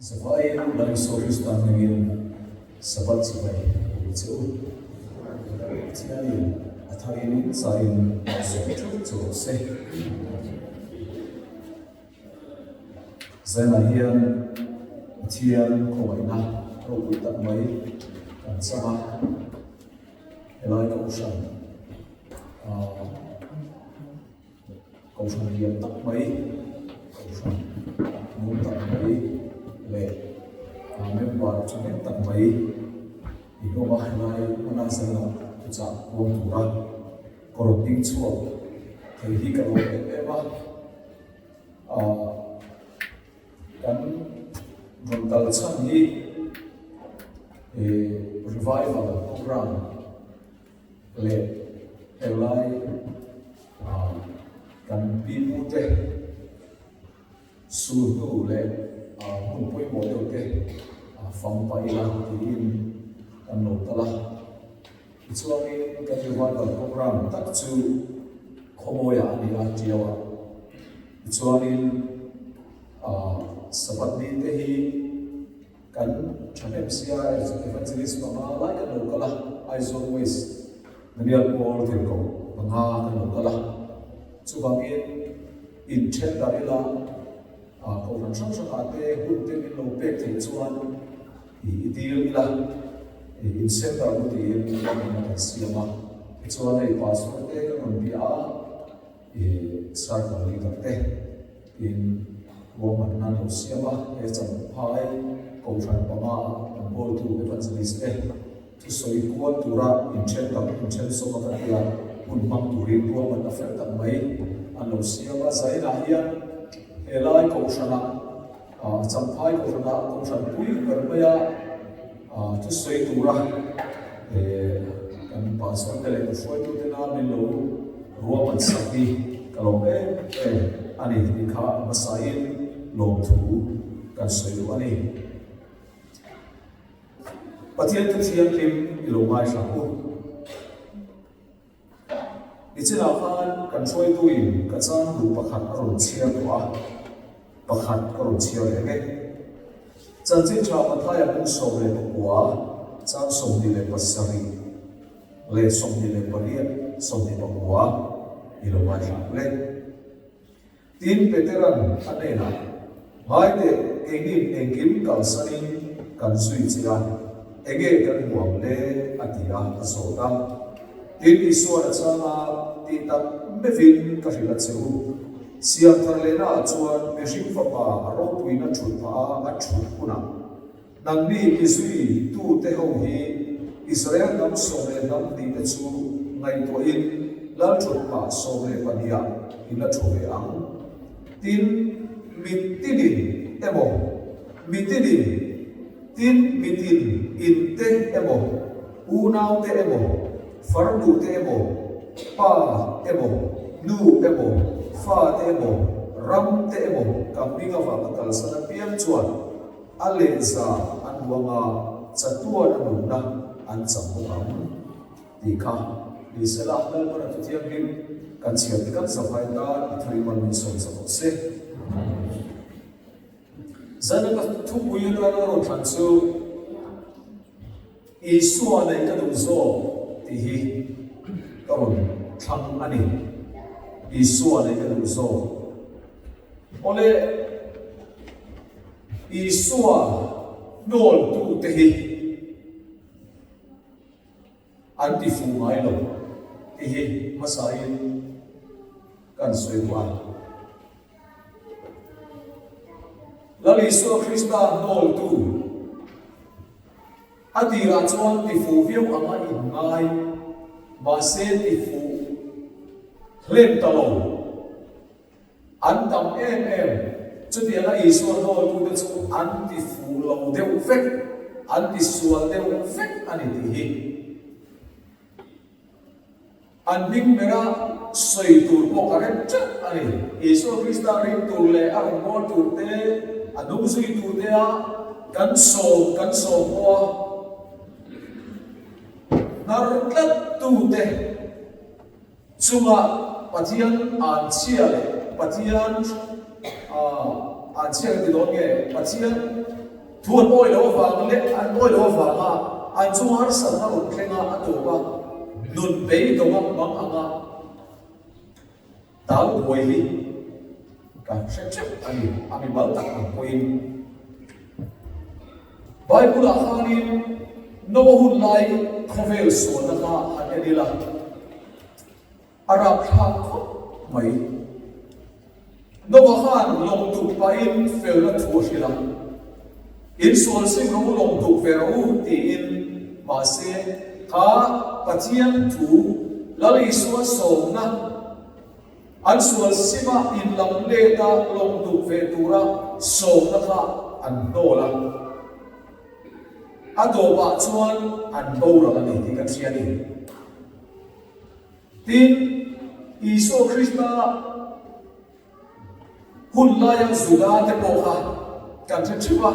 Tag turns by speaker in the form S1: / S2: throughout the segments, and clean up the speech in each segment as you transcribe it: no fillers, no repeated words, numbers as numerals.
S1: Zavaiin Lal Isua Krista hmingin Sabbath chibai a bul che u. Pathianin a tharin zain sawm theuh che rawh se. Zainah hian Pathian khawngaihna ropui tak mai kan chang a, helai kohhran ah Kohhran lian tak mai, kohhran nung tak mai leh member thahnem tak mai inawm a, helai hmana zela thuchah kuang tura ka rawn ding chhuak thei hi ka lawm em em a. Kan rawn kal chhan hi revival program leh helai kan pipute sulhnu leh hmun pawimawh deuh te fang pah ila tiin kan lo kal a. Tichuanin kan revival program tak chu khawmawiah a ni a, Tiauah. Tichuanin Sabbath ni te hi Kan thahnem sia Evangelist panga lai kan lo kal a, Aizawl West Daniel Paul Tirhkoh panga kan lo kal a. Chuvangin inthen dar ila Kohhran hrang hrangah te hun te min lo pek theih chuan i dil ila in center mu tiin ruahmanna kan siam a. Tichuan hei Pastor te kan rawn bia a. I circle leader te tin ruahmanna an lo siam a, he Champhai Kohhran panga an bawltu Evangelist te thusawi kual tura inthen tak inthen sawm a ka tia hun hmang turin ruahmanna fel tak mai an lo siam a. Zainah hian helai Kohhranah Champhai Kohhranah Kohhran pui ber maia thusawi tura kan pastor te leh kan hruaitute na min lo ruahman sak hi ka lawm em em a ni tih kha a hmasain lawmthu kan sawi duh a ni. Pathian thu thianghlim i lo ngaithla u. Nichinah khan kan hruaituin ka chang duh pakhat a rawn chhiar tawh a, pakhat ka rawn chhiar leh mek. Chanchin tha Mathaia hmun 19, chang 27 leh 28, 29 i lo ngaithla ang le. Tin, Petera'n a hnenah, Ngai teh, keinin engkim kalsanin kan zui che a, enge kan hmu ang le? a ti a, a zawt a. Tin, Isua'n a chhang a, Tih tak meuhin ka hrilh a che u. Siam thar lehnaah chuan mihring fapa a ropuina thut phah a, a thut hunah, Nangni mi zui tute ho hi Israel hnam 12 te chu ngaihtuahin Lalthutphah 12 ah in la thu ve ang. Tin, mitinin emaw, mitinin, tin mitin in te emaw, unau te emaw, farnu te emaw, pa emaw, nu emaw, fa te emaw, ram te emaw ka hming avanga kalsan apiang chuan, A lehza an ruang a, chatuan a nunna an chang bawk ang tih kha ni sela, Lalpan a thuthianghlim kan chhiar te kan zavai tan a tharimal min sawn sa bawk se. Zan ka thupui atana rawn thlan chu Isua neih ka duh zawk tih hi ka rawn thlang a ni. Isua neih ka duh zawk. Awle, Isua hnawltute hi an ti fuh ngai lo tih hi hmasain kan sawi duh a. Lal Isua Krista hnawltu a tirah chuan ti fuh viau anga inngai, mahse ti fuh hlen ta lo. An tam em em. Chutianga Isua hnawltute chu an ti fuh lo deuh vek, an ti sual deuh vek a ni tih hi an hming bera sawi tur pawh ka rem teuh a ni. Isua Krista ring tur leh a rawn ngawl tur te, a hnung zui tur te a kan sawm kan sawm pawh a hnar tlat tute, Chunga Pathian anchhia leh Pathian anchhia ka ti dawn nge? Pathian. Thu an awih loh avang leh an awih loh avanga an chunga harsatna rawn thleng a, a tawp a, nun beidawng a hmang ang a, tal buai hi kan hre teuh a ni, a mimal tak ang pawhin. Bible-ah khanin Noah hun lai khawvel sualna kha han en ila, A rapthlak khawp mai. Noah khan lawng tuk pahin felna thu a hrilh a, Insual sim rawh u, lawng tuk ve rawh u tiin. Mahse, kha Pathian thu Lal Isua sawmna an sual sima inlam leta lawng tuk ve tura sawmna kha an hnawl a. A tawpah chuan an boral a ni tih kan hria a ni. Tin, Isua Krista hun laia Juda te pawh kha kan hre theuh a.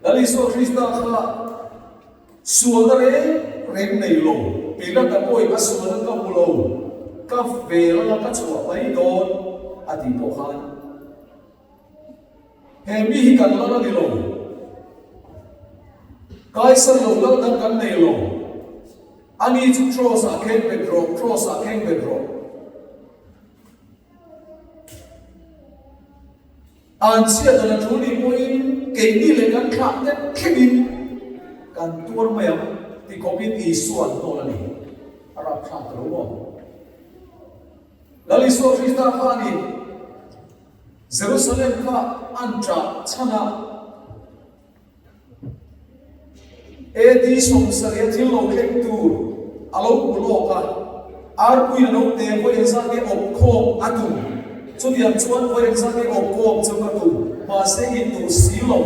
S1: Lal Isua Krista kha sualna reng reng nei lo, Pilata pawhin a sualna ka hmu lo, ka vel anga ka chhuah mai dawn a tih pawh khan, He mi hi kan lal a ni lo. Kaisar lo lal dang kan nei lo. Ani chu Cross ah kheng bet rawh, Cross ah kheng bet rawh. An chhiat dan a thu nih pawhin keini leh kan thlah te thlengin kan tuar mai ang ti khawpin Isua an hnawl a ni. A rapthlak ta lo maw? Lal Isua Krista khanin Jerusalem kha an ṭah chhan a, AD 70 a thil lo thleng tur a lo hmu lawk a, arpui a naute vawi engzat nge awp khawm a tum, chutiang chuan vawi engzat nge awp khawm chu ka tum, mahse in duh si lo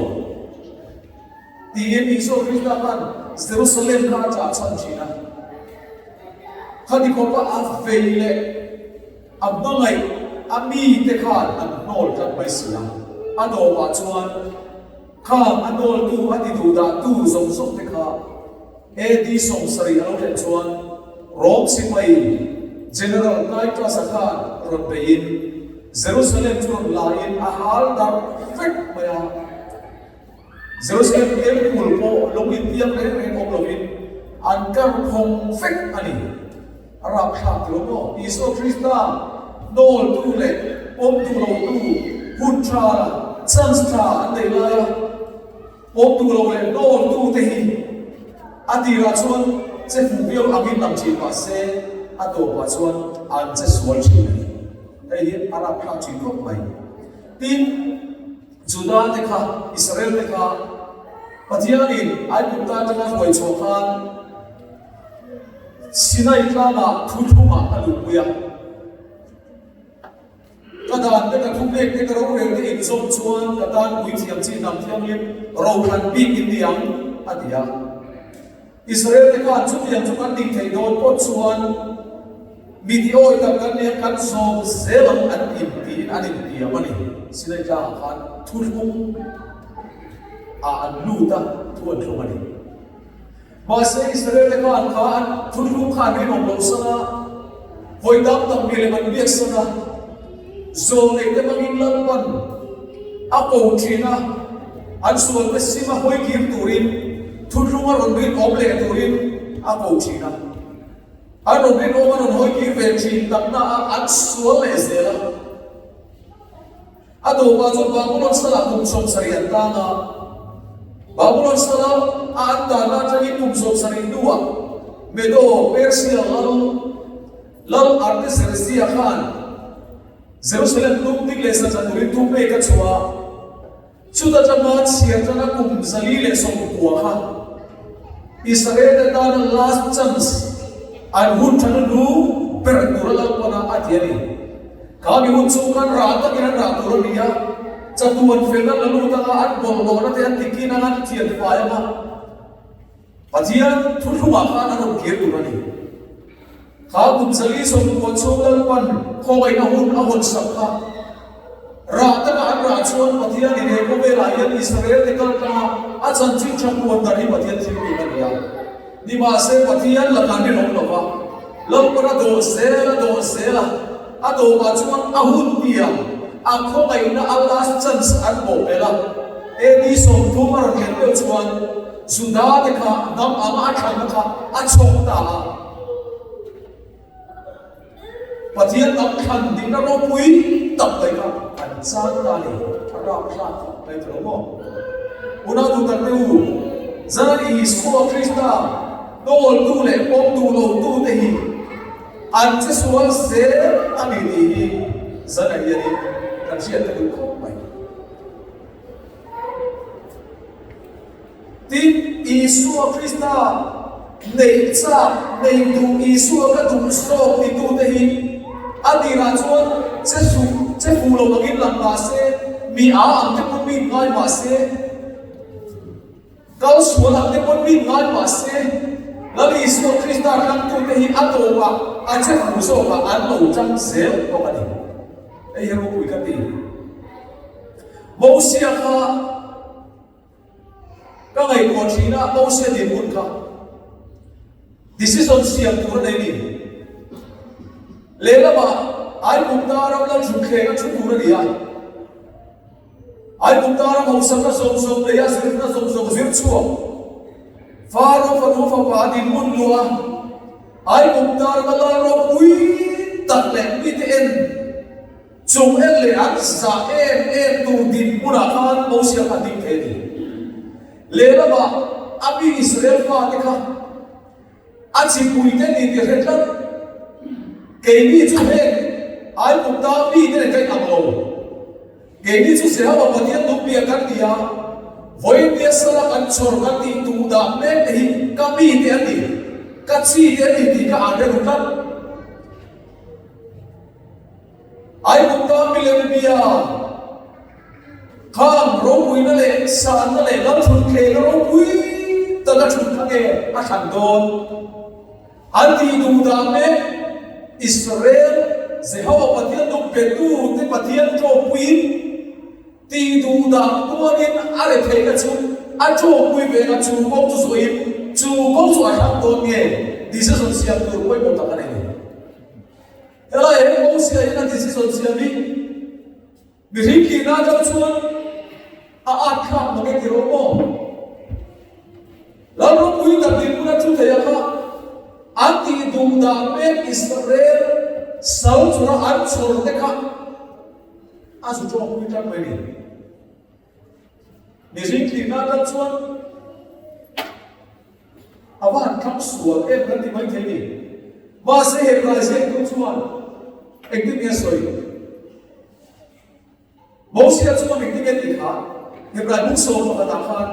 S1: tiin Isua Krista khan Jerusalem kha a ṭah chhan ṭhin a. Khati khawpa a vei leh A hmangaih a mite khan an hnawl tlat mai si a, a dawpah chuan khang a hnawltu a ti duhdahtu zawng zawng te kha AD 70 a lo thlen chuan Rom sipai General Titus-a khan rawn beiin Jerusalem chu rawn lain a hal darh vek mai a. Jerusalem Temple pawh lung intiang reng reng awm lovin an kar phawng vek a ni. A rapthlak ti lo maw? Isua Krista hnawltu leh pawmtu lotu hun tha, chance tha an neih laia pawmtu lo leh hnawltu te hi a tirah chuan che hmuh viau angin lang thin mah se a tawpah chuan an che sual thin a ni. Hei hi a rapthlak thin khawp mai. Tin, Juda te kha, Israel te kha Pathianin Aigupta atanga hruai chhuah khan Sinai tlangah thuthlungah a luhpui a. Ka dan te, ka thupek te, ka rorel te inzawm chuan ka tan puithiam chi hnam thianghlim rothlan bik in ni ang, a ti a. Israel te khan chutiang chu kan nih theih dawn pawh chuan mi ti awi tak kan nia kan zawm zel ang an in tiin an intiam a ni. Sinai tlangah khan thuthlung ah an lut a, thu an thlung a ni. Mahse Israel te khan kha an thuthlung kha an rinawm loh san a, hawi tam tak mi lem an biak san a, Zawlneih te hmangin Lalpan a ko thin a, an sualte sim a hawi kir turin, thuthlung a rawn rinawm leh turin a ko thin a. An rawn rinawm a rawn hawi kir ve thin takna a an sual leh zel a. A tawpah chuan Babulon salah kum 70 an tang a. Babulon sala a an tanna atangin kum 70 hnuah Medo, Persia lal, Lal Artaxerxes khan Jerusalem tum ding leh sa chan turin thu pek a chhuah a, chuta tanga chhiar tana kum 490 kha Israel-te tana last chance an hun tha hnu ber tura Lalpana a ti a ni. Kha mi hun chung khan rah takin an rah tur a ni a, chatuan felna la lut anga an bawlhhlawhna te an tikin anga an thian fai anga, Pathian thuthlungah khan a rawn kir tur a ni. Kha kum 49 chhung Lalpan khawngaihna hun a hawn sak kha. Rah taka an rah chuan Pathianin he khawvelah hian Israel-te kal tlanga a chanchin tha puan darh hi Pathian thil tum a ni a. Nimahse Pathian lakah rinawm lo va, Lalpan a dawh zel a dawh zel a, a dawhah chuan a hun tiang a khawngaihna a last chance an bawhpelh a. AD 30 a rawn thlen deuh chuan Juda te kha hnam anga a thlanna kha a chhawk ta a. Pathian hnam thlan dihna ropui tak mai kha an chang ta a ni. A rapthlak khawp mai ta lo maw? Unau duh tak te u, Zan Isua Krista dawltu leh pawmtu lotute hi An che sual zel a ni tih hi zanah hianin kan hriat ta duh khawp mai. Tin, Isua Krista neih chak, neih duh, Isua ka duh zawk titute hi a tirah chuan che suh, che fuh lo angin lang mah se, mi a ang te pawn mi ngai mah se, Kal sual ang te pawn min ngai mah se, Lal Isua Krista tlangtute hi a tawpah a che fu zawkah an lo tang zel bawk a ni. Hei hi ropui ka ti. Mosia kha ka ngaihtuah thin a, Mosia dinhmun kha decision siam tur a nei ni. Lehlamah Aigupta ram lal thutthleng a thu tur a ni a. Aigupta ram hausakna zawng zawng leh a zirna zawng zawng zir chhuak Faro fanu fapa dinhmun luah Aigupta rama lal ropui tak leh mite en chung en leh an zah em em tur dinhmunah khan Mosia kha a ding thei a ni. Lehlamah a mi Israel fate kha A chipuite ni ti hre tlat. Keini chu heng Aigupta mite nen ka inang lo. Keini chu Jehova Pathian duhbia kan ni a, vawiin sala kan chhawr kan tih duh dah mek te hi ka mite an ni, ka chite an ni tih ka an hre duh tlat. Aigupta milem bia Khang ropuina leh sanna leh lalthutthlehna ropui taka thut kha nge a thlan dawn? An tih duh dan mek Israel Jehova Pathian duh petute Pathian ṭawppuiin tih duh dan tuarin a retheihna chu a ṭawpui ve a, chu kawng chu zawhin chu kawng chu a thlang dawn nge decision siam tur pawimawh tak a nei. Helai he Mosia hian a decision siam hi Mihring thihna atang chuan a at thlak mak e ti rawh maw? Lal ropui tak dinhmun a thu thei a kha an tih duh dan mek Israel sal chawrh a an chawr te kha a zu tawngpui tlat mai ni. Mihring thihna atang chuan a va han thlang sual em kan ti mai thei ni. Mahse Hebrai ziaktu chuan engtin nge a sawi? Mosia chuan engtin nge tih kha Hebrai bung sawm pakhatah khan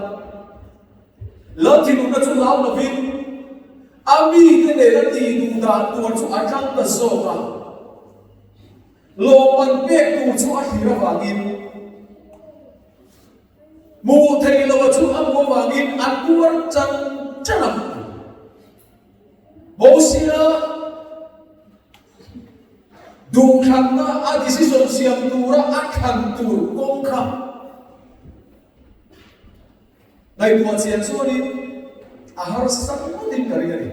S1: Lal thinurna chu lau lovin a mite nena tih duh dan tur chu a tlang ta zawk a, lawmman pek tur chu a thlir avangin hmuh theih loha chu a hmuh avangin a tuar chan chan a. Mosia Duhthlanna a decision siam tura a thlan tur kawng kha ngaihtuah chian chuanin a harsa ngawtin ka ring a ni.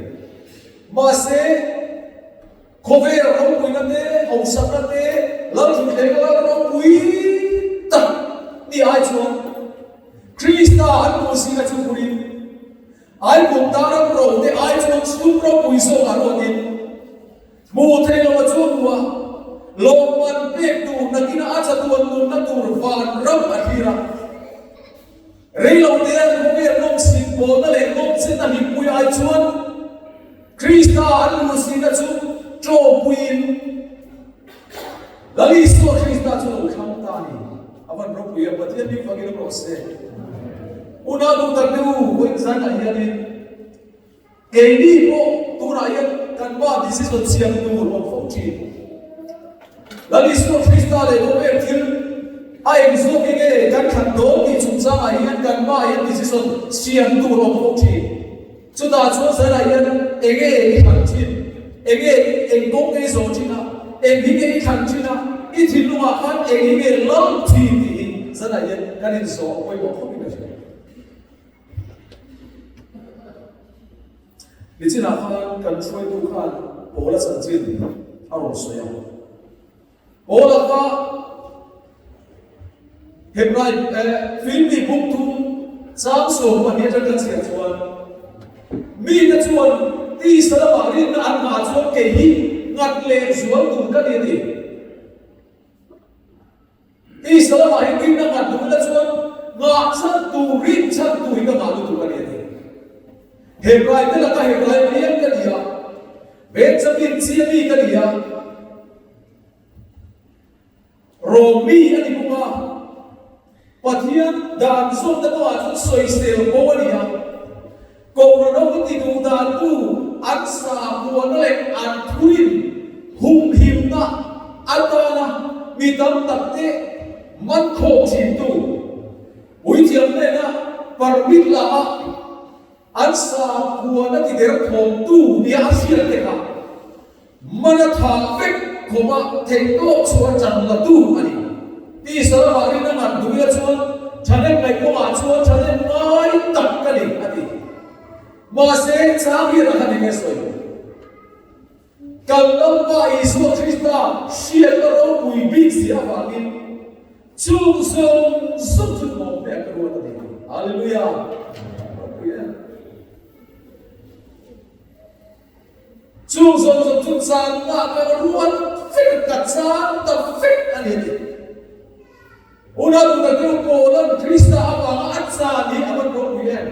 S1: Mahse, khawvel ropuina te, hausakna te, lalthutthlengna lal ropui tak ni ai chuan Krista an hmuh zingah chu phurin Aigupta ram ro te ai chuan sum ropui zawk a ruatin Hmuh theih loh a chuang hmu a, lawmman pek tur nakinah a chatuan nunna tur van ram a thlir a. Rei lo te an khawvel nawmsik bawlna leh nawmchenna hlimpui ai chuan Krista an luhsihna chu ṭawpuiin Lal Isua Krista chu lo thlang ta a ni. A van ropui a, Pathian bik vangin awm rawh se. Unau duh tak deuh u, vawiin zanah hianin Keini pawh tunah hian kan pa decision siam tur awm fo thin. Lal Isua Krista leh khawvel thil a eng zawk hi nge kan thlan dawn tih chungchangah hian kan pa hian decision siam tur awm fo thin. Chutah chuan zanah hian enge i thlan thin, enge eng kawng nge i zawh thin a, eng hi nge i thlan thin a, i thinlungah khan eng hi nge lal thin tih hi zanah hian kan inzawh pawimawh khawpin ka hria. Nichinah khan kan hruaitu khan Paula chanchin a rawn sawi a. Paula kha Hebrai Filipi buk thum chang 12 atang kan chhiar chuan, Mite chuan tisa lamah rinna an nghah chuan kei hi nghat leh zual tur ka ni a ti. Tisa lamah hi rinna nghat duhna chuan nghah chhan tur, rin chhan tur hi ka nghah lutuk a ni a ti. Hebrai te laka Hebrai piang ka ni a, Benjamin chi ami ka ni a, Rom mi a ni bawk a, Pathian dan zawmna kawngah chuan sawisel bo a ni a, Kohhran ho ti duh dantu an sahuana leh an thuin humhimna atana mi tam takte man khawm thintu Puithiam hnena permit la a, an sahuana ti der thawmtu nia a hriat te kha Mana tha vek khawpa theihtawp chhuah chan la tu a ni. Tisa lamah rin a ngat duhia chuan thahnem ngaih kawngah chuan thahnem ngai tak ka ni a ti. Mahse, chang hian a kha ni nge sawi? Kan Lalpa Isua Krista hriatna ropui bik zia avangin chung zawng zawng chu hnawm pek ka ruat a ni. Hallelujah! Ropui em? Chung zawng zawng chu channa ka ruat vek, ka chan ta vek a ni a ti. Unau duhtak deuh Paulan Krista avanga a chan hi a van ropui em?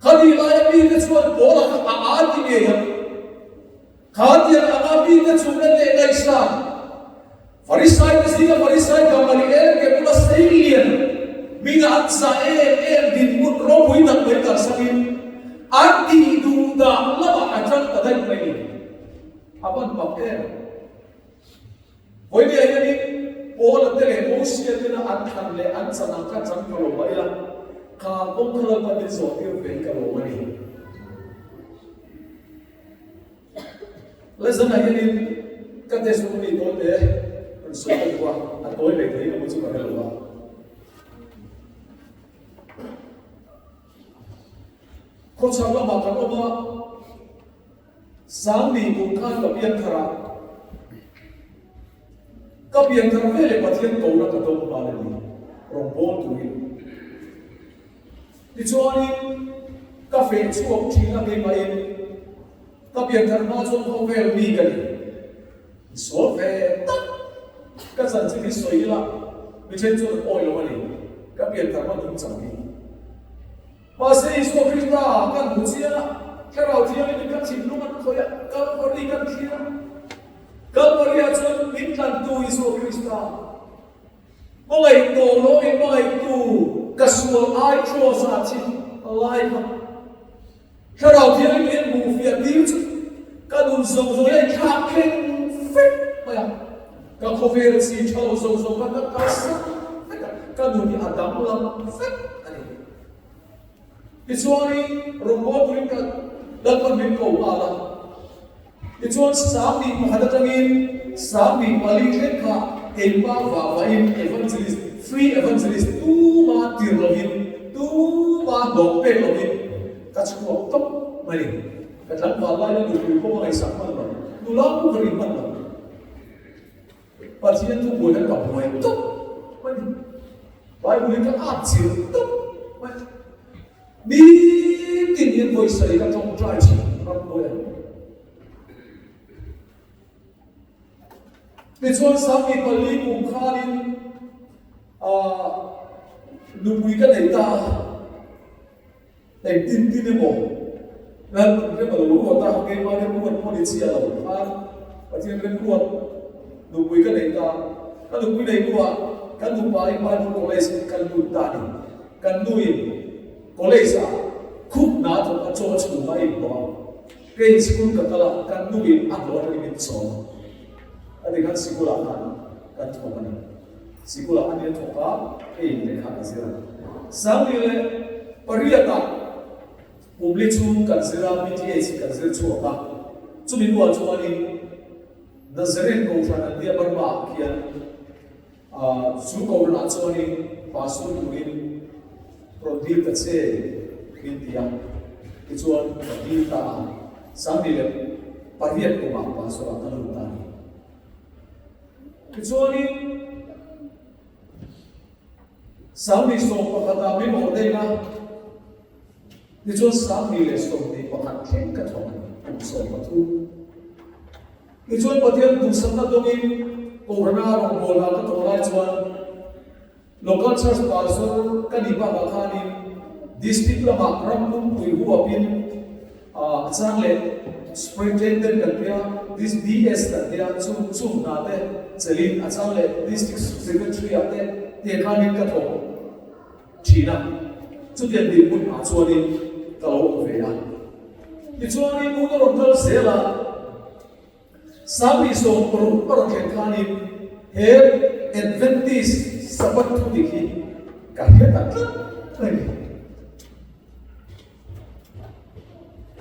S1: Khati laia mite chuan Paula kha a a ti ngei ang. Khatiang anga mite chungna leh ngaihsan Farisai te zinga Farisai Gamaliel ke bula sei lian hminga an zah em em dinhmun ropui tak mai kalsakin an tih duh dah lamah a tang ta daih mai ni. A van mak em? Vawinia hianin Paula te leh Mosia tena an thlan leh an chan ang kha chan ka lo mah ila, kha kawng kha Lalpa min zawh tir ve hi ka lawm a ni. Lezana hianin ka testimony tawi te rawn sawi ka duh a, a tawi leh thei emaw chu ka hre lo va. Khawchhak lamah kan awm a, Sangni kum khan ka piang thar a, ka piang thar ve leh Pathian kohna ka dawng nghal a ni, rawn bawl turin. Tichuanin, ka feh chhuak thin a keimahin ka pianthar hma chuan khawvel mi ka ni. Misual ve tak ka chanchin hi sawi ila mi then chuan an awi lo a ni, ka pianthar hma nung chang hi. Mahse Isua Krista kan hmu chiang a, Thlarau Thianghlim in ka thinlung an khawih a, Kalvari kan thlir a, Kalvari-ah chuan min tlantu Isua Krista. Hmangaih tawh lo in hmangaihtu ka sual ai Kraws ah thin lai kha Thlarau Thianghlim hian hmuh fiah tir chu ka nun zawng zawng hi a inthlak thleng vek mai a, ka khawvel chi tha lo zawng zawng kha ka kalsan vek a, ka nun hi a danglam vek a ni. Tichuanin rawngbâwl turin ka Lalpan min ko nghal a. Tichuan 11 atangin 14 thleng kha keimah vah vahin evangelist, free evangelist tuma tir lovin, tuma hlawk pek lovin ka chhuak tawp mai a ni. Ka tlangval laia nupui pawh ka ngaihsak hman lo, nula pawh ka rin hman lo. Pathian thu buai khan ka buai tawp mai a ni. Bible hi ka at chilh tawp mai a. Nitin hian vawisawi ka tawngtai thin ram buai a. Tichuan 24 kum khanin ah nupui ka nei ta a. Engtin tin emaw Lalpan rem a lo ruat a, keimah remruat pawh ni chiah lo khan Pathian remruat nupui ka nei ta. Ka nupui nei hnuah ka nupa in Bible College kan lut ta a ni. Kan nuin College ah khup hna thawk a chaw a chhung a inhlawh a, kei school ka kal a, kan nuin a hlawh atangin min chawm a. A ti khan sikul ah khan kan thawk a ni. Sikul ah ani a thawk a, keiin lehkha ka zir a. 18 ah Pumli chhung kan zir a, BTH kan zir chhuak a. Chumi hnuah chuanin Nazareth Kohhran an nia Burma ah khian chu Kohhran ah chuanin Pastor turin rawn dil ta che min ti a. Tichuan ka dil ta a, 18 kumah Pastor ah ka lut ta a ni. Tichuanin. Sanghnih sawmpakhatah min ordain a, tichuan 2021 thleng ka thawk a ni, kum 13. Tichuan Pathian duhsakna dawngin Kohhrana rawngbawlna ka thawh lai chuan Local Church Pastor ka nih bakah khanin District lamah ram pumpui huapin a chang leh Superintendent kan tia, DS kan tia, chung chung hna te chelin a chang leh District Secretary ah te tiang khanin ka thawk thin a. Chutiang dinhmun ah chuanin ka lo awm ve a. Tichuanin u ka rawn kal zel a. 2016 a rawn thlen khanin he Adventist Sabbath thudik hi ka hre ta tlat mai a ni.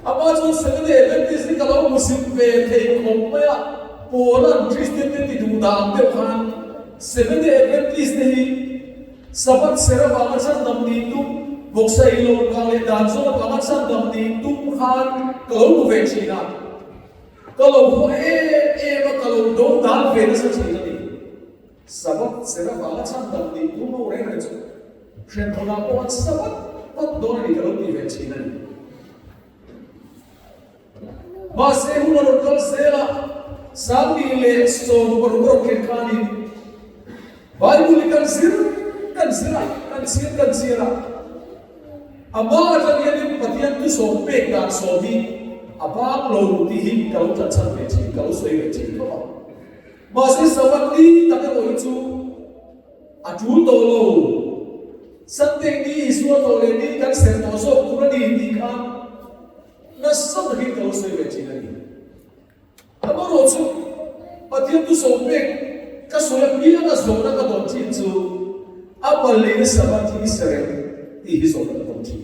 S1: Amah chuan Seventh-day Adventist hi ka lo hmusit ve thei khawp mai a, Paula'n Kristian te ti duh dah ang deuh khan Seventh-day Adventist te hi Sabbath ser avanga chhandam nih tum, vawksa ei lo vang leh dan zawn avanga chhandam nih tum khan ka lo hmu ve thin a. Ka lo haw em em a, ka lo do dan ve nasa thin a ni. Sabbath ser avanga chhandam nih tum ho reng reng chu hremhmunah pawh an sabbath pat dawn a ni ka lo ti ve thin a ni. Mahse hun a rawn kal zel a, 2016 a rawn thlen khanin Bible hi kan zir kan zir a, kan chhiar kan chhiar a. Amah atang hianin Pathian thusawm pek dan sawm hi a bang lo tih hi ka lo tlanchhan ve thin, ka lo sawi ve thin khawp a. Mahse Sabbath ni tak erawh hi chu a tul tawh lo. Sunday ni Isua tawh leh ni kan serh tawh zawk tur a ni tih kha nasa takin ka lo sawi ve thin a ni. Amaherawh chu, Pathian thusawm pek ka sawi apianga zawhna ka dawn thin chu a pali Sabbath hi i reng tih hi zawhna ka dawn thin.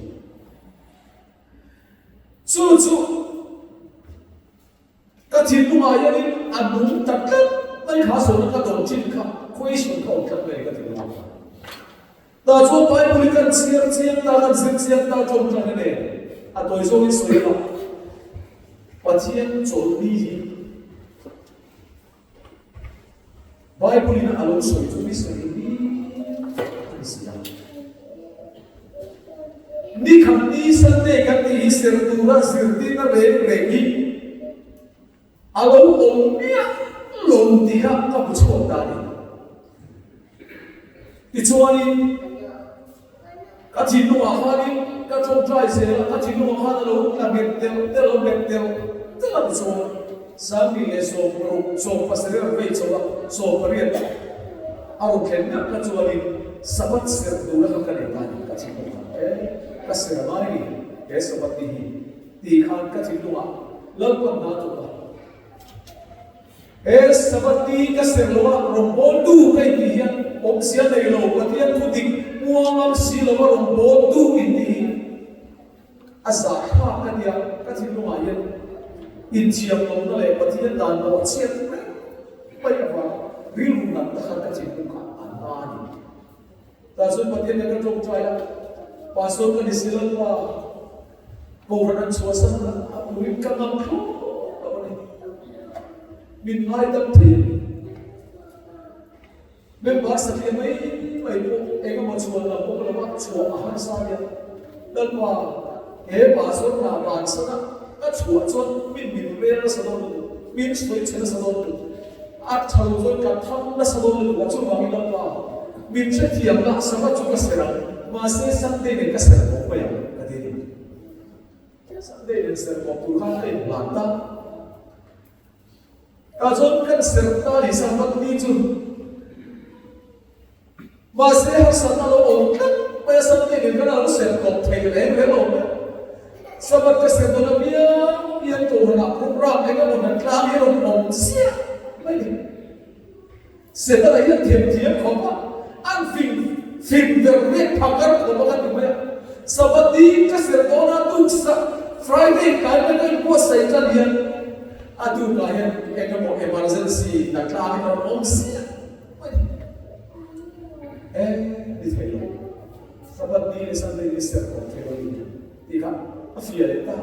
S1: Chu chu ka thinlungah hianin a nung ta tlat mai kha zawhna ka dawn thin kha question kha awm tlat mai ka thinlungah khan. Tah chuan Bible hi kan chhiar chiang ta, kan zir chiang ta ṭawngṭang nen a tawi zawngin sawi ila, Pathian chawlhni hi Bible in a lo sawi chu ni sawi ni a ni si a. Ni khat ni Sunday kan tih hi serh tura zirtirna reng reng hi A lo awm miah lo tih kha ka hmu chhuak ta a ni. Tichuanin ka thinlungah khanin ka ṭawngṭai zel a, ka thinlungah khan a lo tla nghet telh telh a, nghet telh telh a tichuan 2016 17 a vei chho a, 18 a rawn thlen meuh kha chuanin Sabbath serh tura kha ka nei ta a ni, ka thinlung khan e ka serh a ngai a ni he Sabbath ni hi. Tih khan ka thinlungah Lalpan hna tuk a. He Sabbath ni ka serh lo a, rawngbawltu ka intih hian awmzia nei lo, Pathian thu dik muang ang si lo a rawngbawltu intih hi a zahthlak ka nia, ka thinlungah hian inthiam lohna leh Pathian dan bawh chhiat reng mai avang rilru nat na khan ka thinlung kha a na a ni. Tah chuan Pathian nen ka tawngtai a, Pastor ka ni si Lalpa, Kohhran an chhuahsan a turin ka ngam thlawt lo a ni. Min ngaidam thei a ni. Member satliah mai mai pawh eng emaw chhuah lam pawh ka lo a, chhuah a harsa a nia. Lalpa, he Pastor hna bansan a ka chhuah chuan min min rel nasa dawn lutuk, min sawi chhe nasa dawn lutuk. A tha lo chuan ka tham nasa dawn lutuk a, chuvangin Lalpa, min hrethiam la, Sabbath chu ka serh ang, mahse Sunday nen ka serh bawk mai ang, ka ti a ni. Sunday nen serh bawk tur khan ka inhlan ta. Tah chuan kan serh ta a ni Sabbath ni chu. Mahse harsatna lo awm tlat mai a, Sunday nen khan a lo serh tawp thei reng reng lo mai. Sabbath ka serh dawn apiang hian Kohhranah program eng emaw hna tlang hi a rawn awm chiah mai ni. Setana hian themthiam khawp a, an fing fing ver vek phakar khawp a ka ti mai a. Sabbath ni ka serh dawn a, tuksa Friday tlai mai ka inbuatsaih tan hian a tukah hian eng emaw emergency hna tlang hi a rawn awm chiah mai ni. E ni thei lo, Sabbath ni leh Sunday ni serh awm thei lo ni tih kha a fiah leh ta.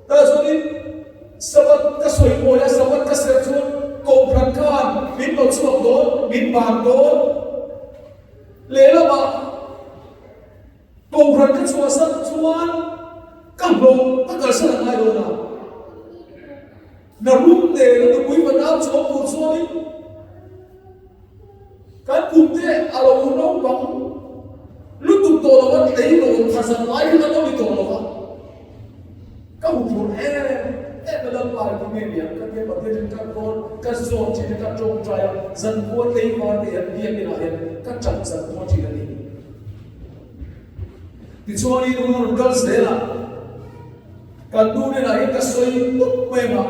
S1: Tah chuanin Sabbath ka sawi mawi a, Sabbath ka serh chuan Kohhran khan min lo chhuak dawn, min ban dawn. Lehlamah Kohhran ka chhuahsan chuan ka hlawh ka kalsan a ngai dawn a. Hna rum nena nupui vanau chawm tur chuanin kan kum te a lo naupang lutuk tawh lo a, tleirawl thazan lai hi kan lo ni tawh lo a. Ka hmu phur em em a Lalpa hi tinge niang ka tia Pathian in ka rawn ka zawt thin a ka tawngtai a zankhua tleivar te hian biakinn ah hian ka tap zankhua thin a ni. Tichuanin hun a rawn kal zel a, kan nu hnenah hian ka sawi mup mai ang a,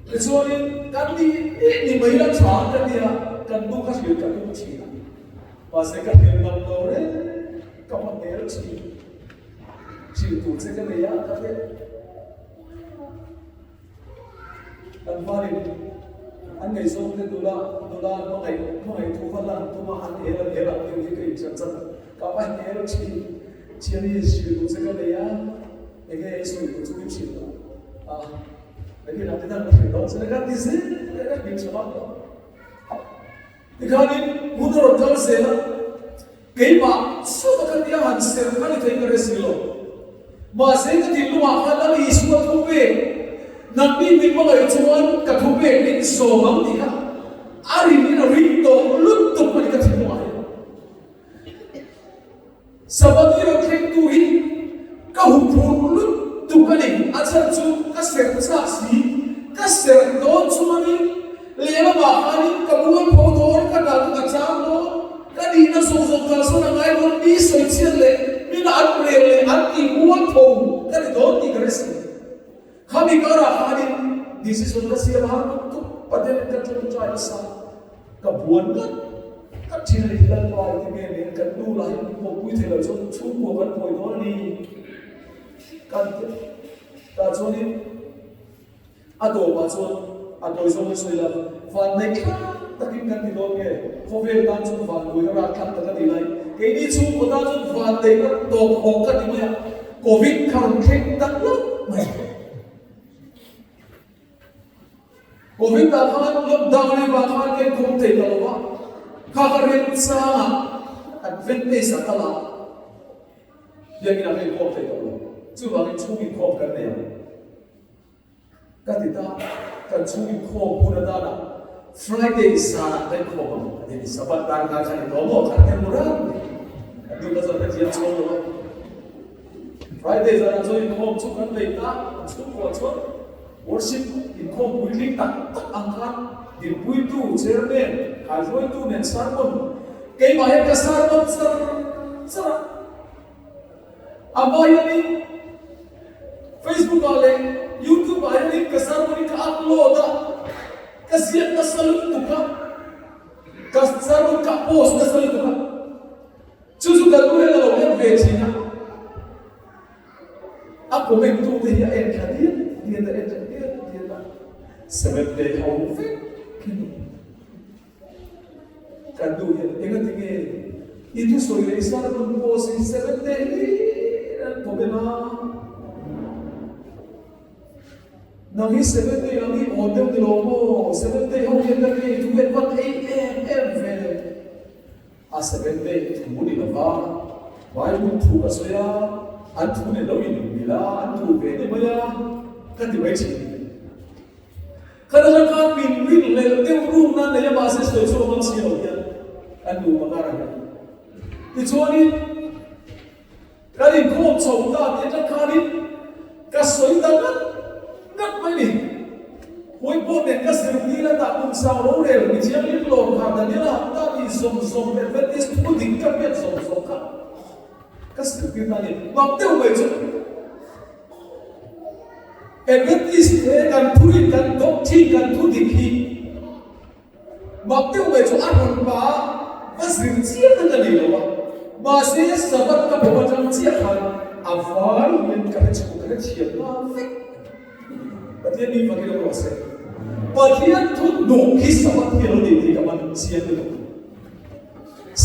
S1: tichuanin kan nih nih ni mai la tha ka tia kan nu kha hrilh ka tum thin a, mahse ka hrilh ngam lo reng ka hma hmel thin. Hrilh tur che ka nei a, ka hre. Kan hmanin an ngaihzawng te nula, nula an hmangaih, hmangaih thu va lan tum a, an hel an hel ang deuh hi ka inhriat chat a. Ka va hel thin, thiani hrilh tur che ka nei a, enge i sawi tur chu min hrilh a, ah, nakin ah te khan ka hrilh dawn che ka ti zel a, ka hrilh tha vak lo. Tikhanin hun a rawn kal zel a, keimah chauh a ka tia han serh kha ni thei ka hre si lo. Mahse ka thinlungah khan Lal Isua thu pek, nangni min hmangaih chuan ka thu pek min sawm ang tih kha a rin in a ring tawh lutuk a ni ka thinlungah hian. Sabbath ni rawn thlengtu hi ka huphurh lutuk a ni, a chhan chu ka serh chak si, ka serh dawn chuanin lehlamah khanin ka mualpho dawn, ka hna chu ka chang dawn, ka nihna zawng zawng kalsawn a ngai dawn, mi sawichhiat leh mina an rel leh an tih mualpho ka ni dawn tih ka hre si. Khami karah khanin decision ka siam har lutuk, Pathianin ka tawngtai nasa, ka buan ngat ngat thin a ni. Lalpa i ti nge nen kan nu lah hi min pawhpui thei lo chuan chhungkua kan buai dawn a ni kan ti a. Tah chuanin a tawpah chuan a tawi zawng in sawi la, vanneih thlak takin kan ti dawn nge, khawvel tan chuan vanbuaina rakthlak tak a ni lai, keini chhungkaw tan chuan vanneihna tawp hawk ka ti mai a. Covid kha rawn thleng tak hlauh mai. Covid ah khan lockdown leh vang khan ka inkhawm thei ta lo va, kha ka remchang ah advantage ah ka la a, biakinn ah ka inkhawm thei tawh lo. Chuvangin chhung inkhawm kan nei ang. Ka ti ta, kan chhung inkhawm hun atana Friday zanah kan inkhawm ang a ti ni. Sabbath dar kha khan inkhawm maw? Khan hnem ran mai. Kan duh ka chuan ka thiam chhawng lo a. Friday zanah chuan inkhawm chu kan nei ta, kan chhungkuah chuan worship inkhawm puitling tak tak ang khan dinpuitu, chairman, kaihruaitu nen sermon, keimah hian ka sermon char char a. A hma hianin Facebook ah leh YouTube ah hianin ka sermon hi ka upload a, ka ziak nasa lutuk a, ka sermon ka post nasa lutuk a, chu chu kan nu hian a lo en ve thin a, a comment tu te hi a en thla diat diat a, en thla diat diat a, Seventh Day ho vek hi ni. Kan duh hian engati nge i thusawi leh i sermon post hi Seventh Day hlir an comment a? Nang hi Seventh Day lam hi awn deuh ni lo maw? Seventh Day ho hian ka nia i thu hian van ei em em ve. A Seventh Day thu ni lova Bible thu ka sawi a, an thu ni lo in mil a, an thu ve ni mai a ka ti mai thin. Kha ta khan min rinhlelh deuh rukna nei a mahse sawi chhuak ngam si lo hian kan nupa karah hian tichuanin kan inkhawm chho ta tih atang khanin ka sawi ta ngat ngat mai ni. Huaipawh nen ka zir nil a tah kum sang rorel mi thianghlim lawm kha Daniela han ta tih zawng zawng Adventist thu dik ka hriat zawng zawng kha ka zirtir ta a ni. Mak deuh mai chu. Adventist he kan thurin kan doctrine kan thu dik hi mak deuh mai chu a rawn pa a, va zir chiang na ka nei lo a, mahse Sabbath ka bawm atang chiah khan a vai hian ka hre chhuak ka hre thiam nghal vek Pathian mi fakin a ruah se. Pathian thu hnuk hi Sabbath hi a lo ni tih ka man chiang lutuk.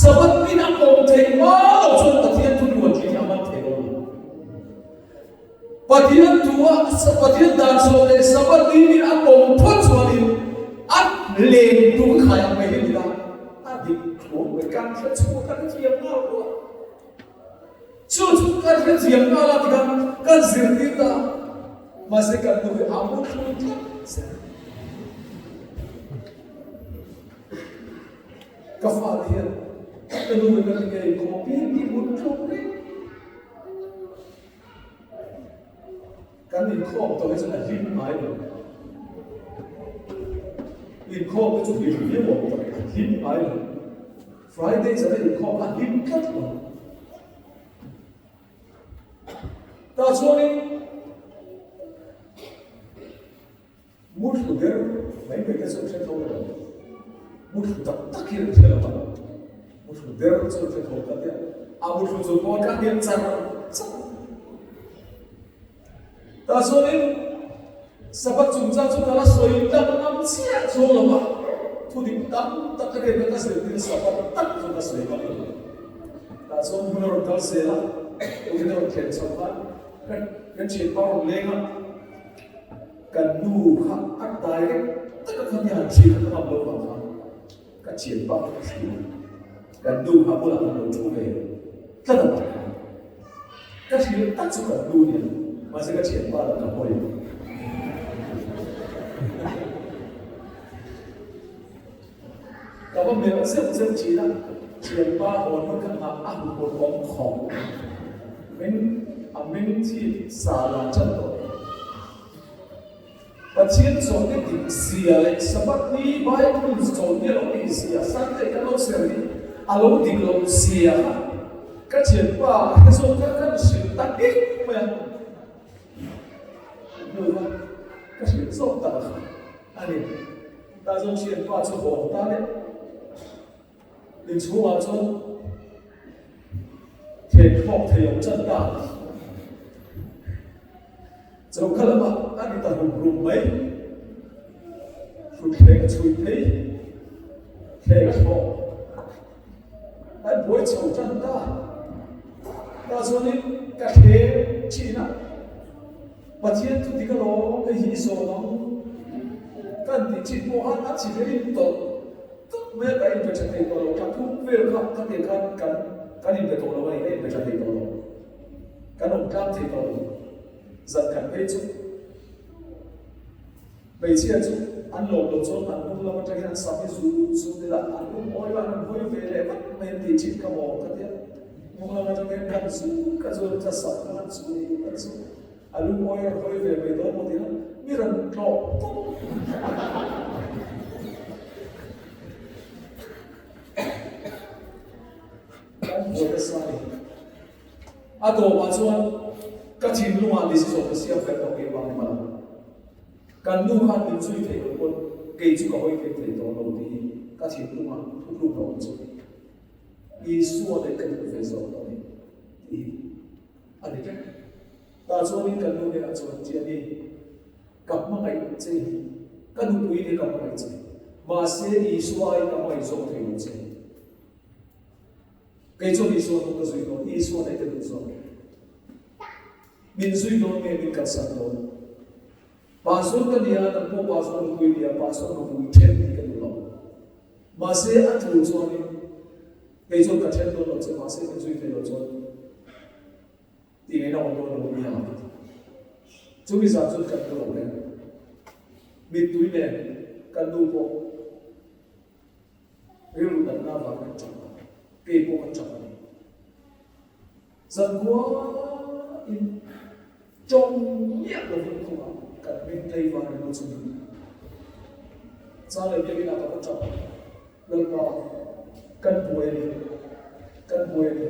S1: Sabbath min a awm theih hma lo chuan Pathian thu luan tih hi a man thei lo a ni. Pathian thua Pathian dan chhuah leh Sabbath ni ni a awm phawt chuanin a len tur khai ang mai hi ni la, a dik. Thuam mai kan hre chhuak kan hrethiam nghal ruah. Chu chu kan hrethiam nghal a tikhan kan zirtir ta a, mahse kan nu hi a muthlu tlat zel. Ka fate hian ka nu in a ti ngei khawpin i muthlu reng. Kan inkhawm tawh hi chuan a hlim ngai lo. Inkhawm te chu hlim viau awm tak a hlim ngai lo. Friday zan a inkhawm a hlim tlat lo. Tah chuanin Muthlu ber mai mai te chu an hre tho lo. Muthlu tak tak hi an hre lo a. Muthlu ber chu an hre tho ta tia. A muthlu chu pawn ka hniam char char. Tah chuanin Sabbath chungchang chu ka la sawi tak ngam chiah chuang lo a. Thu dik tam tak ka riat a ka zirtir Sabbath tak chu ka sawi ngam lo. Tah chuan hun a rawn kal zel a, tukin a rawn thlen chho khan kan thianpa rawn leng a. Kan nu kha a direct taka kha nia thi kha ka ngam lo vang kha ka thian pa kha ka hria. Kan nu kha bulah kan lo thu ve tlat a vang kha. Ka hrilh tak chu kan nu nia mahse ka thian pa lah ka hawi. Ka va melh zeuh zeuh thin a, thianpa hawn hun kha nghah a huphurh awm khawp. Meng a meng chhip sa la chan tawh e. Pathian chawlhni dik zia leh Sabbath ni Bible chawlhni a lo nih zia, Sunday kan lo ser hi a lo dik loh zia kha ka thianpa he zawk kha kan hrilh ta ngei mai a. Hnu kha ka hrilh zawk tak a kha a ni. Tah chuan thianpa chu hawn ta leh inchhungah chuan theikhawk thei awm chan ta. Choka lamah a ni ta rum rum mai. Hruthleng a chhui phei, thleng a thlawh. An buai chho tan ta. Tah chuanin ka thleng thin a. Pathian chu dik alawm, hei hi i zawm ang kan tih chin pawh khan a chi vein tawlh tawlh mai a, ka inpe tha thei tawh lo, thla thum vel kha khatiang khan kan kan inpe tawh lo a ni, ka inpe tha thei tawh lo, kan awm tlang thei tawh lo, zan khat phei chu hmeichhia chu an lawm loh chuan an hnung lam atangin an sam hi zut zut ila an lungawi a, an rawn hawi ve leh vat mai an tih chin kha maw ka tia, hnung lam atangin kan zut ka zut ka sam kha kan zut kan zut. A lungawi a hawi ve mai dawn maw tia mi rawn tlawh tawp. Kan buai nasa a ni. A tawpah chuan ka thinlungah decision ka siam fel tawh keimah ni hmala. Kan nu khan min zui theih loh pawn kei chu ka hawi keng thei tawh lo tih hi ka thinlungah thutluk a awm chu. Isua leh ka duh ve zawk a ni tih hi. A ni vek. Tah chuanin kan nu hnenah chuan, Tiani, ka hmangaih che hi, ka nupui nia ka hmangaih che, mahse Isua aiin ka hmangaih zawk thei lo che. Kei chuan Isua hnung ka zui dawn, Isua neih ka duh zawk. Min zui dawn nge min kalsan dawn? Pastor ka nia, nang pawh pastor nupui nia, pastor nupui then hi ka duh lo. Mahse a tul chuanin Kei chuan ka then dawn lo che, mahse min zui thei lo chuan ti ngei na awm dawn lo nia ka ti. Chumi zan chuan kan mu lo reng. Mittui nen kan nu pawh rilru natna avangin an tap a, kei pawh ka tap a ni. Zankhua in tawng miah lovin khumah kan meng tlaivar ringawt chu ni. Chang leh biakinah ka va tap a. Lalpa, kan buai a ni, kan buai a ni.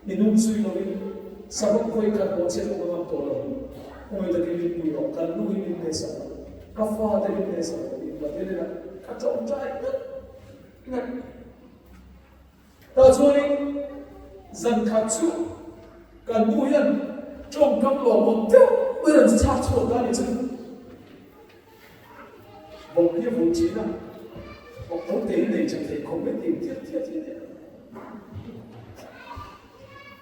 S1: Minung zui loin Sabbath vawi khat pawh chhiat awm a ngam tawh lo. Hmangaih takin min pui rawh, kan nu hi min hnesak rawh, ka fate min hnesak rawh tiin Pathian inah ka tawngtai ngat ngat. Tah chuanin zan khat chu kan nu hian tawngkam lawmawm deuh mai rawn chhak chhuak ta a ni chu. Bawk hi a vun thin a, bawk tho te hi nei tha thei khawp mai tih thiat thiat hi a nia.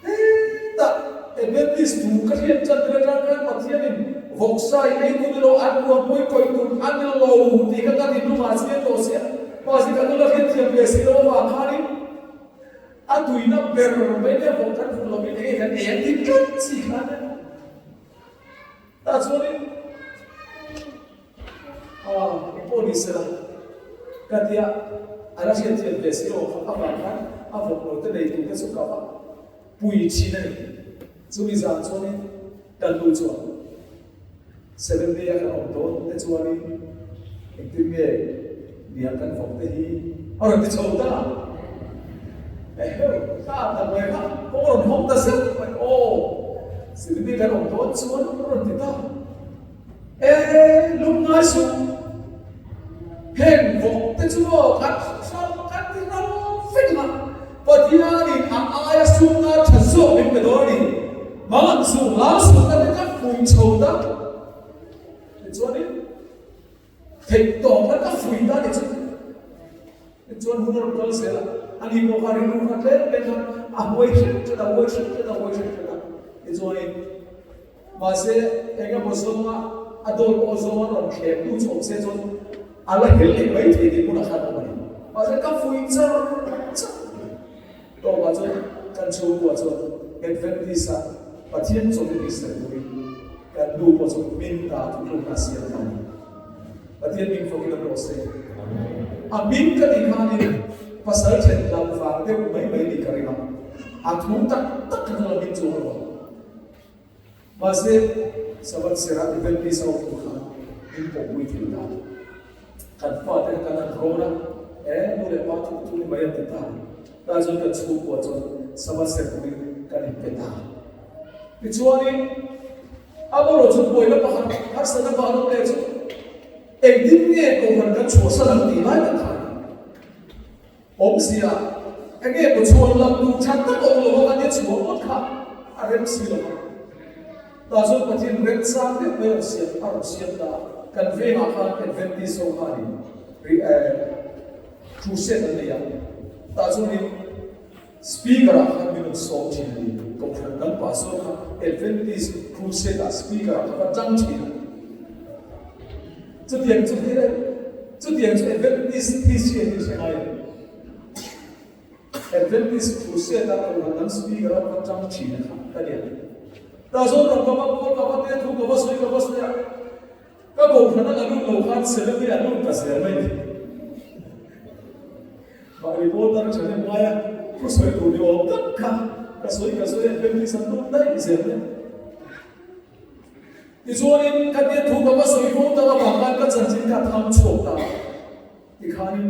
S1: Hetah Adventist thu ka hriat chan tir atang khan Pathianin vawksa i ei tur ni lo, an ruang pawh i kawih tur a ni lo tih kha ka thinlungah a chiang tawh sia. Mahse kan nula hriatthiam ve si lo avang khanin a tuina ber mai leh vawk kan hmu lovin enge kan ei ang tih tlat chi khan a ni. Tah chuanin ah engpawh ni sela ka tia a la hriatthiam ve si lo avang khan a vawk lo te nei tur te chu ka va pui thin a ni. Chumi zan chuanin ka nu chuan Seventh Day a kan awm dawn te chuanin engtin nge niang kan vawk te hi a rawn ti chho ta a. Eheu, ka tak mai kha kawng rawn hawng ta zeuh mai aw, Seventh Day kan awm dawn chuan a rawn ti ta. E, lungngai suh, heng vawk te chu maw kan hrang kan ti ram vek ang a, Pathianin a aia sumna tha zawk min pe dawn a ni. Hmang suh, hlau suh ka ti ka fuih chho ta. Tichuanin theih tawp khan ka fuih ta ni chu. Tichuan hun a rawn kal zel a, ani pawh kha rilru kha tlem tlem khan a huai hret hret a, huai hret hret a, huai hret hret a. Tichuanin mahse eng emaw zawnga a dawl pawh zawnga rawn thlem tu chu awm se chuan a la hel leh mai thei tih hmunah khan a awm a ni. Mahse ka fuih char char. Tawpah chuan kan chhungkua chuan Adventist-a Pathian chawlh ni ser turin kan nu pawh chu min ta thutlukna a siam ta a ni. Pathian hming fawkin awm rawh se. A hming ka tih khanin pasal then lam vang deuh mai mai nih ka ring a, a thu tak tak kha la hming chuang lo a. Mahse, Sabbath serah Adventist a awm tur khan min pawhpui thei ta. Kan fate kha kan han rawn a, e, nu leh pa thuk thuk ni mai an ti ta. Tah chuan kan chhungkua chuan Sabbath ser turin kan inpe ta. Tichuanin, amaherawh chu buaina pakhat harsatna pakhat awm leh chu engtin nge Kohhran kan chhuahsan ang tih lai tak kha a ni. Awmzia, enge maw chhuan lam duh tha tak awm lo a, ania chhuah ngawt kha a rem si lo a. Tah chuan Pathian remchang deuh mai a rawn siam a rawn siam ta a, kan vengah khan Adventist ho khanin ri eh crusade an nei a, tah chuanin Speaker ah khan min rawn sawm thin a ni. Kohhran dang pastor kha Adventist crusade ah speaker ah kha va tang thin a. Chutiang chu chutiang chu Adventist history an inhre ngai lo. Adventist crusade ah kohhran dang speaker ah va tang thin a kha ka nia. Tah zawn rawn ka va pawl ka va te thu ka va sawi ka va sawi a. Ka kohhran a la lut lo khan Seventh-day a lut ta zel mai ni. Mahni pawl tan a ṭhahnem ngai a, thu sawi tur ni awm tak kha ka sawi ka sawi a, Adventist an lut daih zel mai. Tichuanin khatia thu ka va sawi fo tak avang khan ka chanchin kha a thang chhuak ta a, tikhanin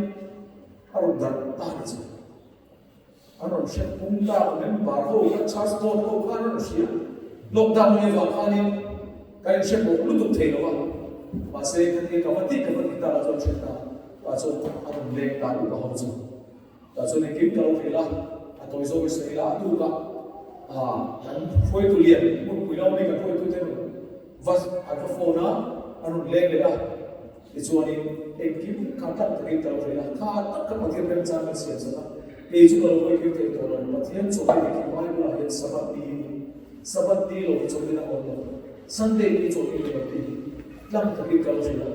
S1: a rawn darh ta ni chu. An rawn hriat pung ta a, member ho kha church board ho khan an rawn hria. Lockdown ni avang khanin kan inhre pawh lutuk thei lo a, mahse khatia ka va tih ka va tih takah chuan hriat ta tah chuan a rawn leng ta upa ho chu. Tah chuan engkim ka lo hrilh a, a tawi zawk i sawi ila a tuk a, ah kan hruaitu lian hmunpui lo ami kan hruaitute rawn va an va phone a, an rawn leng leh a. Tichuanin, engkim kha tak takin ka lo hrilh a, kha tak ka Pathian remchang kan siam sak a, kei chu ka lo hawi kir thei tawh lo, Pathian chawlhni dik hi Bible ah hian Sabbath ni Sabbath ni lo hi chawlhni a awm lo, Sunday ni chawlhni ni lo tih hi tlang takin ka lo hrilh a,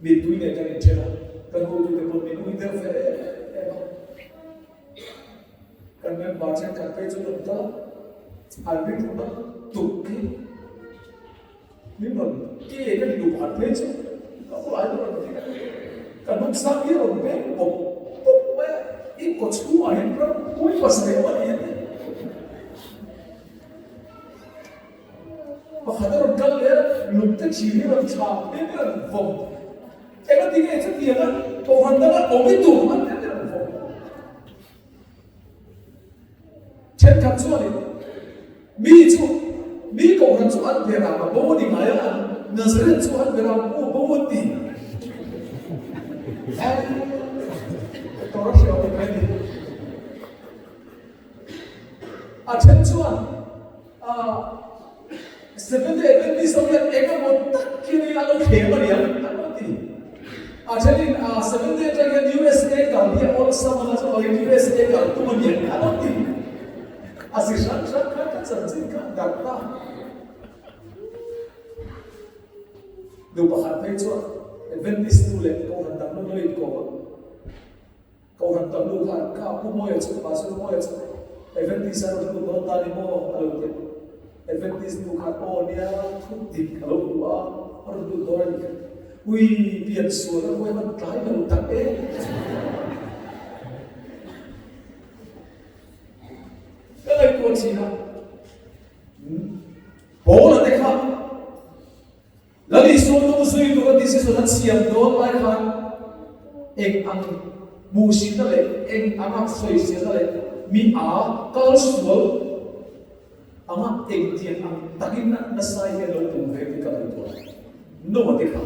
S1: mittui nen kan inthen a, kan hotute pawn min ui deuh ve em em a, kan member thenkhat phei chu an rawn kal a, an rinruna tuk hi. Min rawn ke ka ni duh pakhat phei chu ka bulah hian rawn ti a, ka hnung sang hi a rawn beng pawp pawp mai a, i kaw chhungah hian ram pui pasarih a awm a ni a ti. Pakhat a rawn kal leh a, lungte thir hi a rawn thla phei mai a rawn vawm. Engati nge chutianga kohhran danga awm i tum an ti a rawn vawm. Thenkhat chuanin mi chu mi kohhran chu an beram a bo a ni ngai a, an Nazareth chu an beram pawh a bo an ti. Ka hria awm mai a ni. A then chuan Seventh Day Adventist ho hian eng emaw tak hi a lo thlem a niang an lo ti. A thenin Seventh Day atang hian USA kal hi a awlsam a, chuvangin USA kal tum a niang an lo ti. A si hran hran khan ka chanchin kha a darh ta. Nu pakhat phei chuan Adventist nu leh Kohhran dang nu lo inkawm a. Kohhran tam lu khan kha Pu Mawia chu Pastor Mawia chu Adventist a rawn lut dawn ta ni maw a lo ti a. Adventist nu khan aw nia thu dik a lo hmu a, a rawn lut dawn a ni kha. Ui pian sual a huai hman tlai lo tak e. Ka ngaihtuah thin a, Paula te kha Lal Isua hnung zui tura decision a siam dawn lai khan eng ang hmuhsihna leh eng anga sawiselna leh mi a kal sual anga engtiang ang takin nasa hian lo pum ve tih ka ngaihtuah Noah te kha.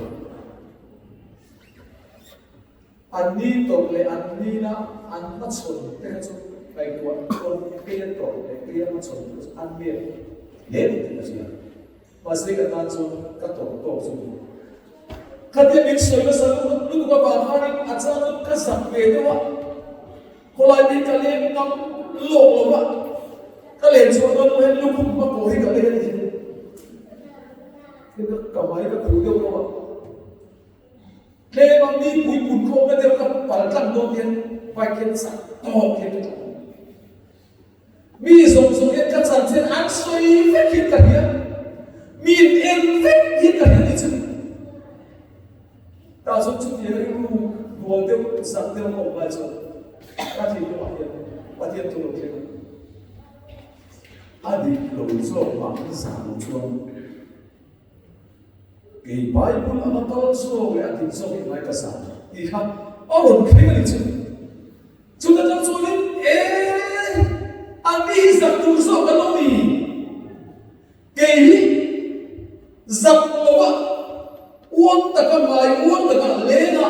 S1: An ni tawrh leh an nina an hmachhawn te kha chu ngaihtuah chuan keia tawrh leh keia hmachhawn te kha chu an nep hle ni tih ka hria. Mahse ka tan chuan ka tawrh tawk chu ni. Khatia min sawi nasa lutuk avang khanin a chang chu ka zak ve deuh a, khawlai te hi ka leng ngam lawk lo va, ka len chhuah dawn pawh hian lukhum hma pawh hi ka lei a ni. Ka hmai ka khuh deuh deuh a. Tlem a mi puipun khawmna deuh kha pal tlang dawn hian bike hian chak tawk hian ka tlan. Mi zawng zawng hian ka chanchin an sawi vek hian ka hria. Mi in en vek hian ka hria ni chu. Tah chuan chutiang rilru hnual deuh zak deuh ka awm lai chuan ka thinlungah hian Pathian thu lo thleng a. A dik lo zawk mah zah lo chuan Kei Bible anga kal zawk leh a dik zawk i ngai ka zah tih kha a rawn thleng a ni chu. Chuta tang chuanin e a ni hi zak tur zawk an lo ni. Kei hi zak loa uang taka ngai uang taka lenga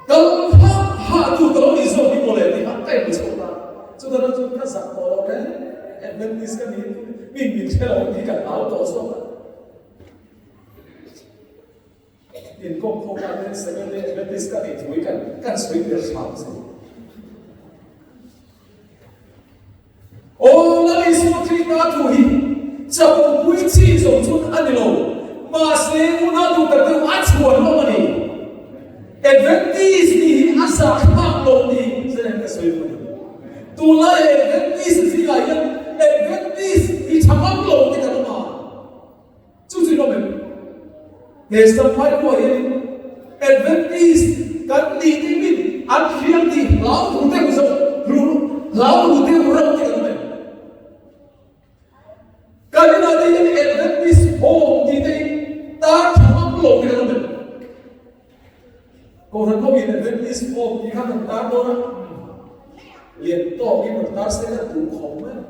S1: Kal hah hah tu ka lo nih zawk hi mawle tih kha ka inhmu chhuak ta. Chuta tang chuan ka zak tawh lo reng Adventist ka ni mi min hre lo tih ka hlau tawh zawk a. Inkawm khawm ah hian Seventh Day Adventist ka nih thu hi kan kan sawi tel hram a si. Aw Lal Isua Krista thu hi chapopui chi zawng chun a ni lo, mahse unau duh tak deuh a chhuan hlawm a ni. Adventist nih hi a zah thlak lo tih zalen ka sawi duh a ni. Tunlai Adventist zingah hian Adventist hi tha ngam lo te kan awm a. Chu chu hlawm em? He Champhai khua hianin Adventist kan nih ding in an hriam tih hlau ru deuh zawk ru hlau ru deuh reuh te kan awm em? Kan inah te hian Adventist home tih te hi tar tha ngam lo te kan awm em? Kohhran ho in Adventist home tih kha kan tar dawn a, lian tawkin rawn tar se kan duh khawp mai a.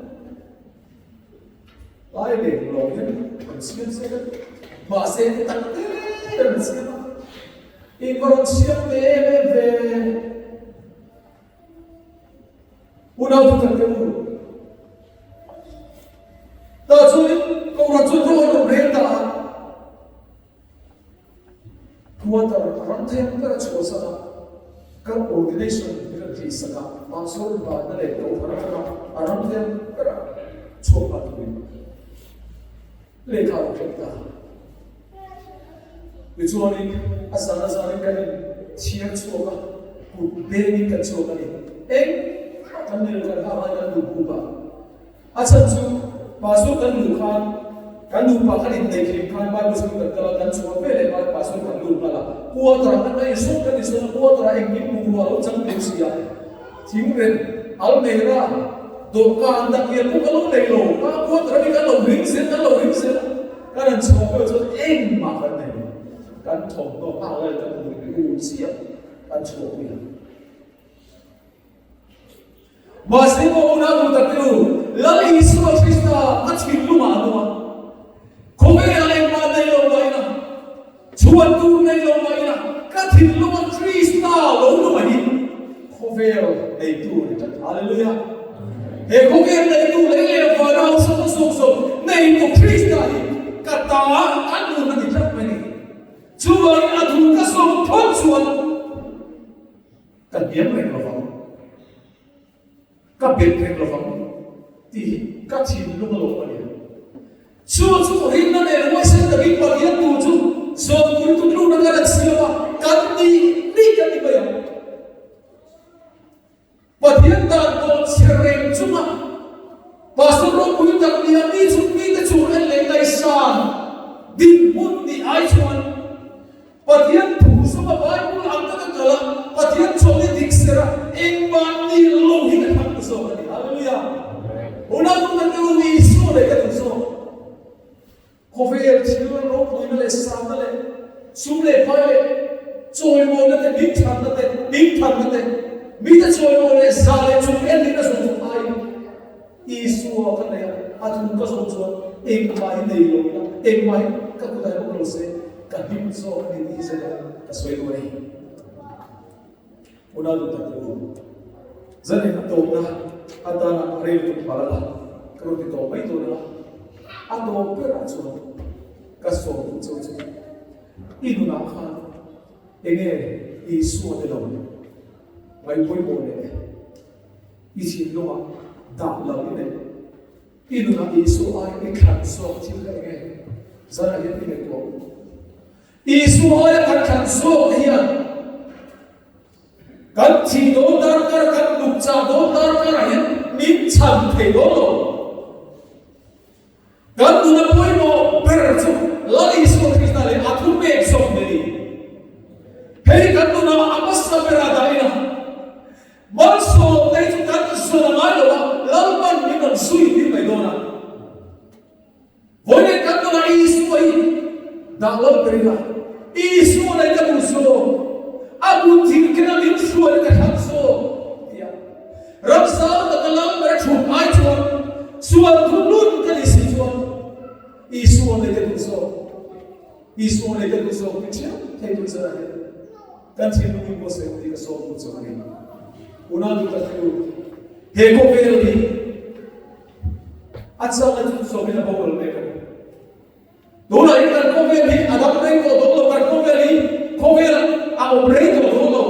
S1: Lai leh lo hian an siam se ka ti. Mahse ti tak te an siam a. In va rawn siam ve em em ve. Unau thu tak te u. Tah chuanin Kohhran chuan ro an rawn rel ta a. Quarter ram then ber a chhuahsan a, kan ordination hi kan tihsak a, Pastor banna leh Kohhran atanga a ram then ber a chhuak nghal turin lehkha a rawn thleng ta. Tichuanin a zan a zanin kan in chhiar chhuak a, kut bengin kan chhuak a ni. Engmah kan ni lo, kan hah lai kan luh buk a. A chhan chu Pastor kan luh khan kan nupa kan inneih hlim khan Bible school kan kal a, kan chhuah ve leh hma Pastor kan lut nghal a, quarter ah kan la insawn kan insawn a, quarter ah engkim bungrua a lo chang teuh si a, thingrem, almeira, dawhkan tak hian pawh ka lo nei lo, ka quarter ami kan lo ring zel, kan lo ring zel a, kan han chhuah pawh chuan engmah kan nei lo, kan thawmhnaw nghak lai kan hmu chiah kan chhuahpui a. Mahse maw unau duh tak te u, Lal Isua Krista a thinlungah a nung a. Khawvelah engmah nei lo mah ila, chhuan tur nei lo mah ila, ka thinlunga Krista lo nung a hi khawvel neitu a ni tlat. Hallelujah! He khawvel neitu lei leh vana hausa zawk zawk neitu Krista hi ka ta a nun a ni tlat mai ni. Chuvangin a thu ka sawm phawt chuan, Ka hniam reng lo vang, ka bet reng lo vang tih hi ka thinlung a lawm a ni. Chu chu rinna nen huaisen takin Pathian tu chu zawm turin tutlukna kan han siam a, kan nih nih. kan ni mai ang. Pathian dan tawh chhe reng chunga Pastor ropui tak nia mi chung mite chung en leh ngaihsan dinhmun nih ai chuan Pathian thu zawma Bible ang taka kal a, Pathian chawlhni dik ser a, engmah ni lo hi ka thlang ta zawk a ni. Hallelujah! Unau duhtak te u, Isua leh ka duh zawk. Khawvel thil ropuina leh sâna leh sum leh pai leh chawimawina te, hmingthanna te, hmingthanna te, mite chawimawi leh zah leh chung enlin a zawng zawng aiin Isua ka nei a, a thu ka zawng chuan engmah hi nei lo ila, engmah hi ka kutah hi awm lo se, ka hlim zawk a ni tih hi zet a ka sawi duh a ni. Unau duh tak te u, zanin a tawpna atana rel tum palh a la, ka rawn ti tawh mai dawn a, a tawp berah chuan ka sawm duh cheu chu i nunah khan enge Isua te lo ngaih pawimawh leh i thinlungah dah lo i neih, i nunah Isua aia i thlan zawk thil kha enge zanah hian i ngaihtuah u. Isua aia kan thlan zawk te hian kan thih dawn darkar, kan nuk chah dawn darkarah hian min chhan thei dawn lo. Kan nuna pawimawh ber chu Lal Isua Krista leh a thupek zawk te ni. Hei kan nuna a hmasa berah dah ila, malsawm te hi chu kan zawn a ngai lo a, Lalpan min rawn zui tir mai dawn a. Vawiin kan nunah Isua hi dah lo ber ila, Isua nei ka duh zawk, a kut thil kena min hruai ka thlang zawk tia ramsang taka lal ber a thut ai chuan sual thunun ka ni si chuan Isua nei ka duh zawk, Isua nei ka duh zawk ti thiam thei tur chuan a hel. Kan thinlung in buatsaih awm tih ka sawm duh chuan a ni. Unau duh tak te u, he khawvel hi A chang a chun zawmin a boral mek a ni. Tunah hian kan khawvel hi a dam rei tawh dawn lo, kan khawvel hi khawvel a awm rei tawh dawn lo.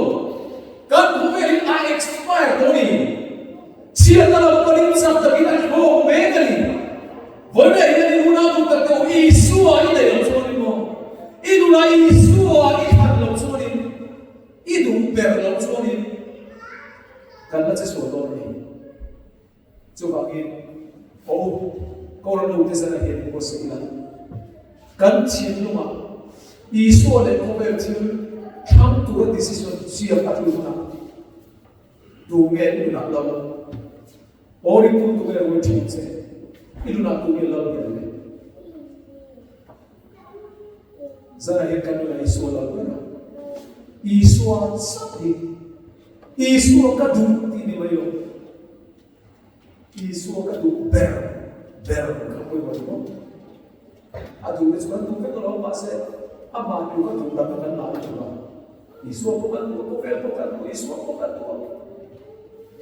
S1: Kan khawvel hi a expire tawh a ni. Chhiatna lam panin chak takin a thlawk mek a ni. Vawiin hian in unau duh tak deuh Isua i neih loh chuanin maw, i nunah Isua i thlan loh chuanin, i duh ber loh chuanin kan la che sual dawn a ni. Chuvangin, aw u, Kohhran ute zana hian i buatsaih ila, kan thinlungah Isua leh khawvel thil thlang tura decision siam a tul hunah tu nge i nunah lal? Aw ringtu tu nge ruai thin che? I nunah tu nge lal ber le? Zana hian kan nunah Isua lal ber a, Isua chauh hi Isua ka duh tih ni mai lo. Isua ka duh ber ber ka pawimawh ni maw? A duh te chu kan duh vek alawm mahse amah duh ka duh dang kha kan ngah lutuk a. Isua pawh kan duh a, khawvel pawh kan duh, Isua pawh kan duh a.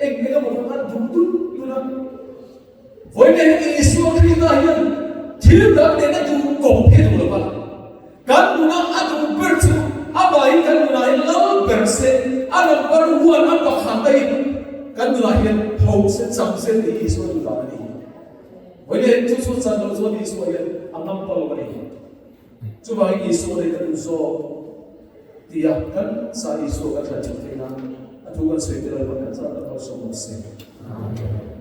S1: Eng eng emaw kha kan duh dun dun a. Vawiin hian Isua Krista hian thil dang nena duh kawp hi a duh lo va. Kan nuna a duh ber chu amahin kan nunah hian lal ber se, a number one a pakhat a in kan nunah hian ho se, cham se tih hi Isua duh dan a ni. Vawiin hian chu chu chan loh chuan Isua hian a ngam pa lo a ni. Chuvangin Isua leh ka duh zawk tia kan sa Isua kan thlan ṭhat theih nan a thu kan sawi tel alawm kan zat tak lo sawm awm se. Amen.